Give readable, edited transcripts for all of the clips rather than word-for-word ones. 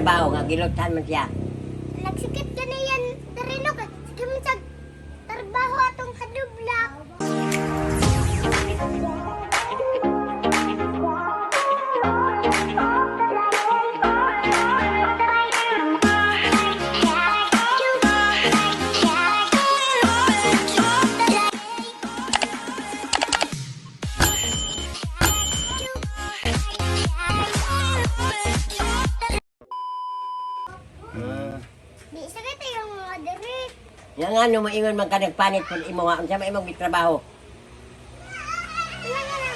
trabaho nga gilutan man siya? Nagsikit ka na yan, Darino. Sige mo sa trabaho atong hadublak. Di sakit yung mga diri. Nga nga no moingon man ka nagpanit pud imo nga unsa may imong gitrabaho? Wala nga na.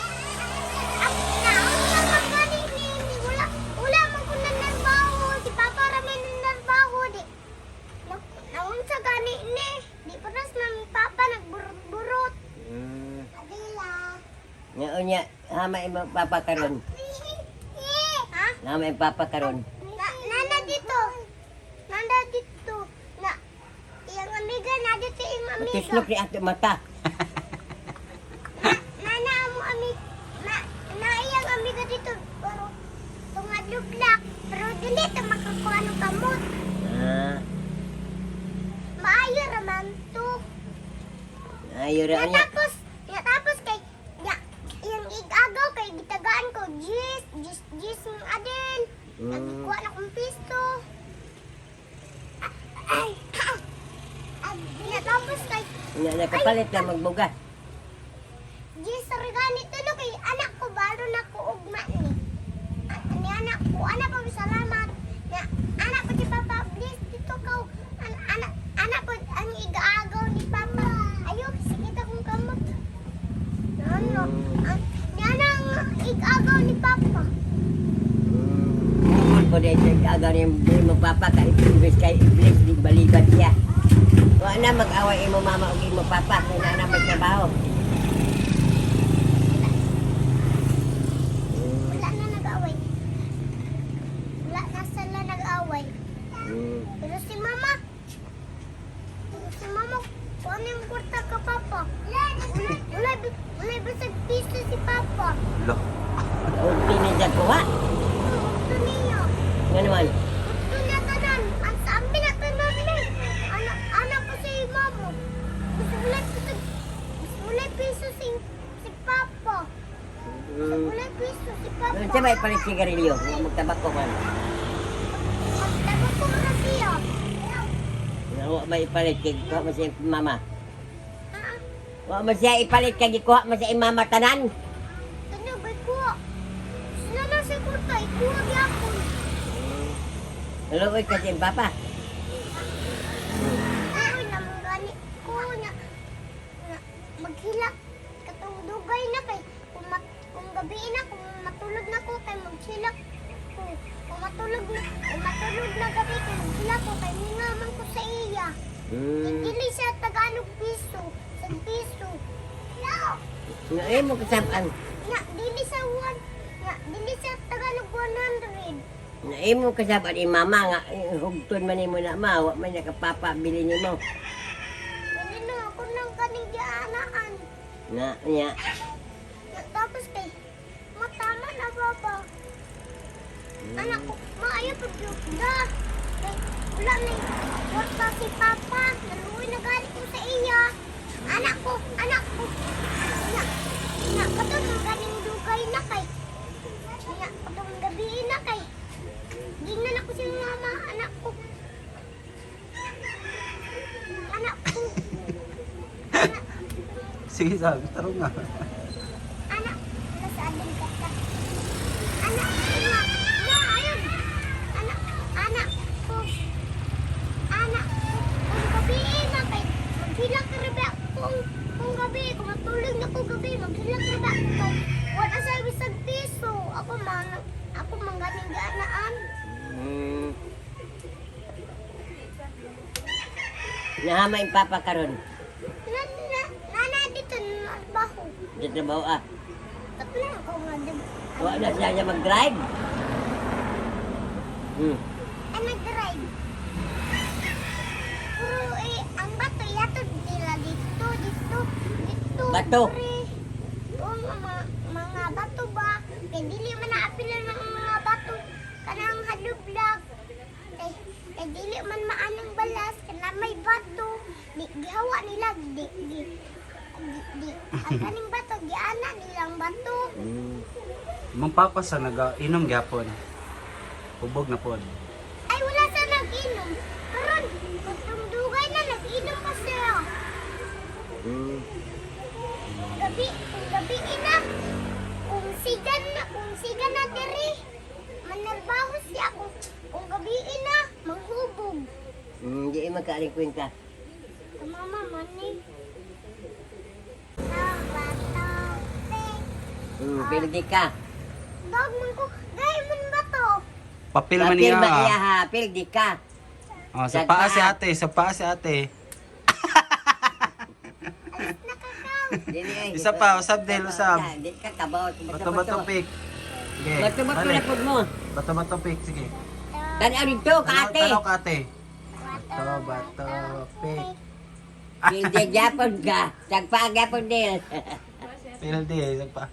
Naunsa man gani ni wala wala man ko nanarbaho. Si Papa ra may nanarbaho di. Naunsa gani ni. Di paras man Papa nagburot-burot. Adila. Nga unya hama imong papa karon. Ha? Hama imong papa karon. Na, nana dito. Nana dito. Na iyang amiga na dito iyang amiga. Matislok ni ato mata. Na, nana amo amig na na iyang amiga dito pero tungadlublak pero dili ta makakuha ng kamot. Ah, Maayo ra man to. ayo ra Ya unya. tapos, ya tapos kay ya iyang igagaw kay gitagaan ko jis jis jis ng adel. Nagkuha na kong pisto. Ay, ah, ya tapos kay Unya nakapalit na magbugas. jis regani tulo kay anak ko baro na ko ugma ni. Ni anak ko, anak ko salamat. Ya, anak ko si Papa, please dito ka. Anak anak ko ang igaagaw ni Papa. Ayo, sige akong kamot. Ano? Ang ni anak ang igaagaw ni Papa. Bukod po dahil sa agaw ni imong papa kay imbes kay iblis di balikan siya. Wa na mag-away imo mama ug imo papa kay naa na magtrabaho. Wala na nag-away. Wala na sila nag-away. Pero si Mama, kung ano yung kwarta ka, Papa? Wala, wala, wala bisag piso si Papa. Lo. Ug tinidya kuha. Ito niya. Nga naman. Ito niya tanan. Ang sa amin na tanan ni. Anak, anak ko si Mama. Gusto wala piso, gusto wala piso si Papa. Gusto wala piso si Papa. Unsa ba ipalit sigarilyo? Nga magtabako man. Magtago ko na siya. Nga wa may ipalit kay kuha man siya mama. Ha? Wa man siya ipalit kay gikuha man siya imama tanan. Tanyo, bay kuha. Sila na si kurta, ikuha gyapon. Naluoy ka sa iyong papa. Uy, naman gani ko na, na maghilak katong dugay na kay kung, mat, kung gabi na kung matulog na ko kay maghilak ko kung matulog na gabi kay maghilak ko kay mingaman ko sa iya. Dili siya Tagalog piso, sa piso. No. Nga imo kasab-an. Nga dili sa one, nga dili sa Tagalog 100. Nga imo kasab-an imama nga eh, hugton man nimo na ma, wa man nakapapa bili nimo. Dili na ako nang kaning gianaan. Na nya. Nga, tapos kay matama na baba. Anak ko, maayo pag da. Kay wala na kwarta si Papa. Naluoy na gani ko sa iya. Anak ko, anak ko. Nga, nga, katong ganing dugay na kay. Nga, katong gabi na kay. Gingnan ako si mama, anak ko. Anak ko. Sige, sabi. Tarong nga. Anak, nasa adin ka ka. Anak, nga, nga, ayun. Anak, anak ko. Anak ko. Kung gabi na kay, maghilak ka rin ba? Kung gabi, kung matulog na ko gabi, maghilak ka ba? Kay, wala sa bisag piso. Ako man, ako man ganing gaanaan. Nahama yung papa karon. Na, na, nana dito, na, baho. Sa trabaho ah. Tatlo na ako nga, di ba? Wa na siya niya mag-drive. Ay, nag-drive. Pero eh, ang bato, yatod nila dito, dito, dito. Bato? Pre. Oo, mga bato ba? Kaya dili man naapila ng mga bato. Kanang halublag. Di di di, di. Ang kaning bato giana nilang bato. Imong papa sa naga-inom gyapon. Hubog na pod. Ay wala sa nag-inom. Karon katong dugay na nag-inom pa siya. Kung gabi ina. Kung sigan na diri. Manarbaho siya kung gabi ina manghubog. Di man ka aling kwenta. Sa mama mani. Bato, pek. Pildi ka. Dog man ko, gay man bato. Papel man Papel niya. ba iya ha? Pildi ka. Oh, sa paa si ate, sa paa si ate. Alis na kakaw. Dili, ay. Isa pa, usab del, usab. Di ka kabaw. Bato-bato pick. Sige. Bato-bato na balik. pud mo. Bato-bato pick, sige. Tanaw dito ka ate. Tanaw ka ate. Bato, bato, pick. Pildi gyapon ka. Tagpa gyapon del. Pildi, isa pa.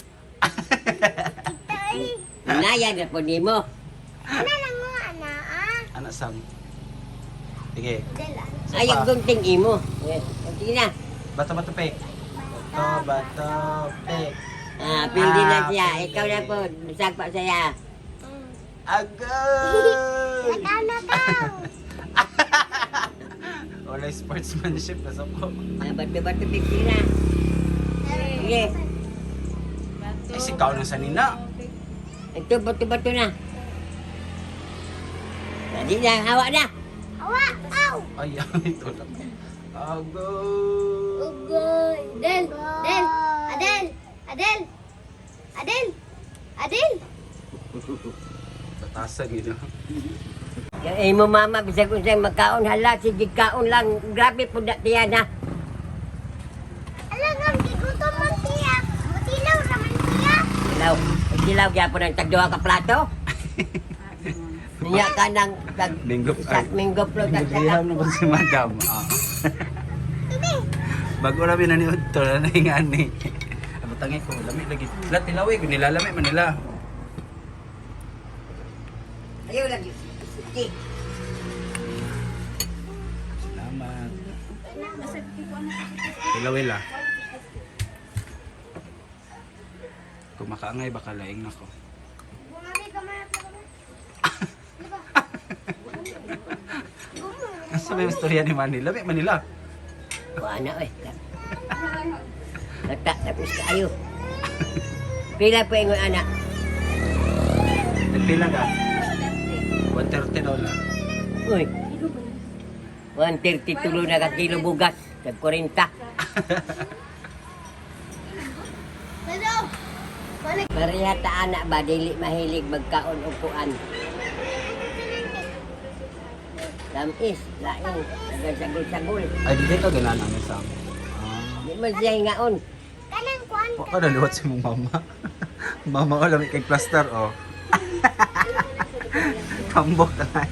Itay. Naya na po nimo. Ana lang mo, ana ah. Anak Sam. Sige. Dala. Isa Ay, pa. ang gunting imo. Sige na. Bato, bato, pick. Bato, bato, pick. Ah, pildi na Ah, siya. pildi. Ikaw na po. Sagpa siya. Agay! Nakaw na kaw. Wala sportsmanship na sa po. Ah, bato-bato pildi na. Sige. Ay, sikaw na sa nina. Ito, bato-bato na. Hindi na, hawa na. Awa, aw. Ay, ay, tulak. Agay! Ugoy. Del, Del, Adel, Adel, Adel, Adel. Batasan yun. Kaya mo mama, bisag unsay magkaon hala, sige kaon lang. Grabe po na tiyan ha. Alam nga, gigutom man siya. Mutilaw raman siya. Silaw, silaw gyapon ang tagduha ka plato. Niya ka ng tag Minggo isa, minggo plo tag Liham na ba si madam? Ah. Bago rami na ni Udto, na naingani. Abatangi ko, lami lagi. Lahat nilawi ko, nilalami man nila. Ayaw lagi. Sige. Salamat. Ilawi la. Kung makaangay, baka laing na ko. Bumabi ka man. Asa may istorya ni Manila? Lami Manila. Wala na eh. Nagta, tapos kaayo. Pila po ingon anak. Pila ka? 130 daw lang. Uy. 130 tulo na ka kilo bugas. Tag 40. Hello. Balik. Pareha ta anak ba dili mahilig magkaon og kuan. Tamis, laing, sagol-sagol. Ay, di ka ganana ni Sam. Ah. Di man siya hingaon. Kanang kuan Wa ka naluwat si mong mama. Mama ko lami kay plaster oh. Tambok na nga.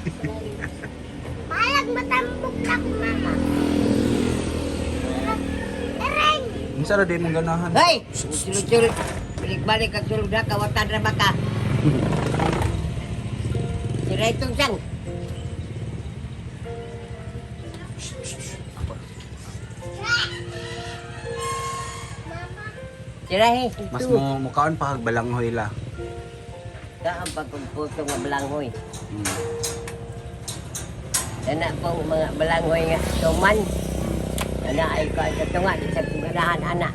Mahalag matambok na ko mama. Ereng! Unsa ra di mong ganahan? Hoy! Sulod-sulod. Balik-balik ang sulod na, kawatan ra ba ka? Sira itong sang. Mama. Sira eh. Mas mo mukaon pa kag balanghoy la. Kaang pagkumputo nga balanghoy. Mm. Dana po mga balanghoy nga tuman. Dana ay ko sa tunga di sa ganahan ana.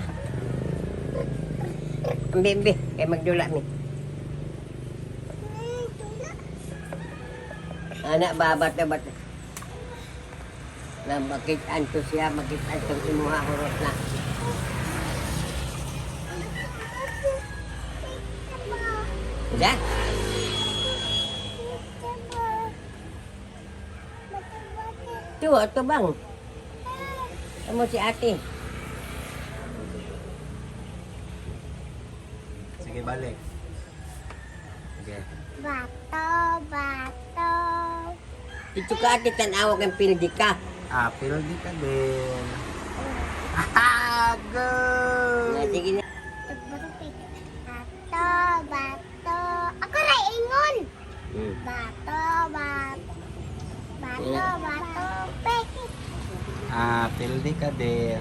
Ambi ambi kay magdula mi. Ana babat na bat. Na makit-an to siya, makit-an tong imuha hurot na. Da? Tuwa, ito bang? Amo si ate. Sige, balik. Sige. Bato, bato. Dito ka ate, tanawa kang pildi ka. Ah, pildi ka din. Ah, go! Nga, sige na. Bato, bato. Ako ray ingon. Bato, bato. Bato, bato. Pek. Ah, pildi ka din.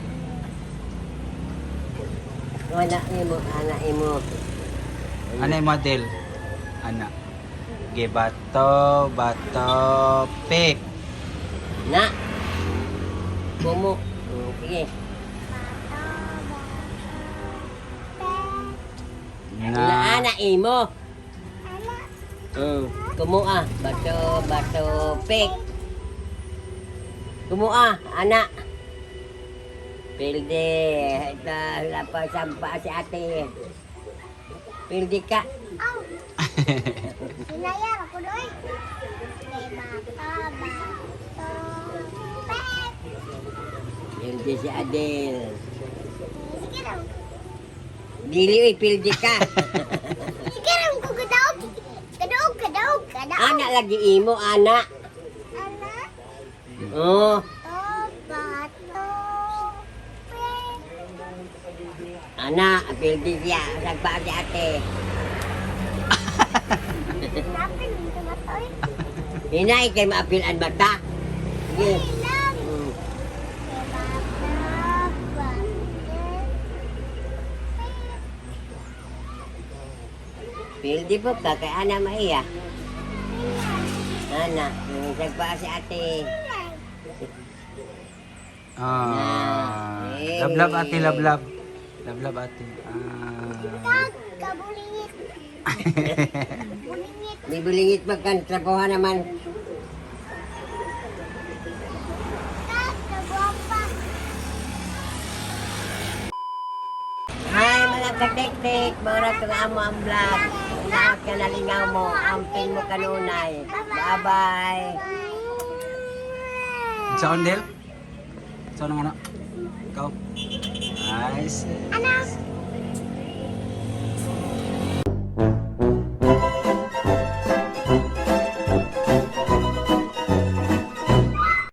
Wala imo, ana imo. Ano yung model? Ana. Ge bato, bato, pick. Na. Kumo. Sige. Bato, bato, Na Na. ana imo. anak. Kumua. Bato, bato, pick. Kumua, ana. Pilde. Ito, wala pa sampa si ate. Pilde ka. Aw! Sinayar ako doy. May bato, bato, pek. Pilde si Adel. Sige lang. Dili, oy, pilde ka. Sige lang ko kadaog. Kadaog, kadaog, kadaog. Ana lagi imo, ana. Anak, Oh, to, bato, pek. ana, pilde siya. Sagpa si ate. Napin, dito matoy. Hinay kay maapilan bata. Sige. Ay lang. May bato, bato, pek. Pilde po ka kay ana maiya. Ana, sagpa si ate. Ah. Lablab ate, lablab. Lablab ate. Ah. Kag, kabulingit. Bulingit. May bulingit magkantrapuhan naman. Kag, kagwapa. Hi mga katektek, mga kang amo ang vlog. Lahat ka nalingaw mo, amping mo kanunay. Bye-bye. Saan, Del? Saan ang anak? Ikaw? Nice. Anak.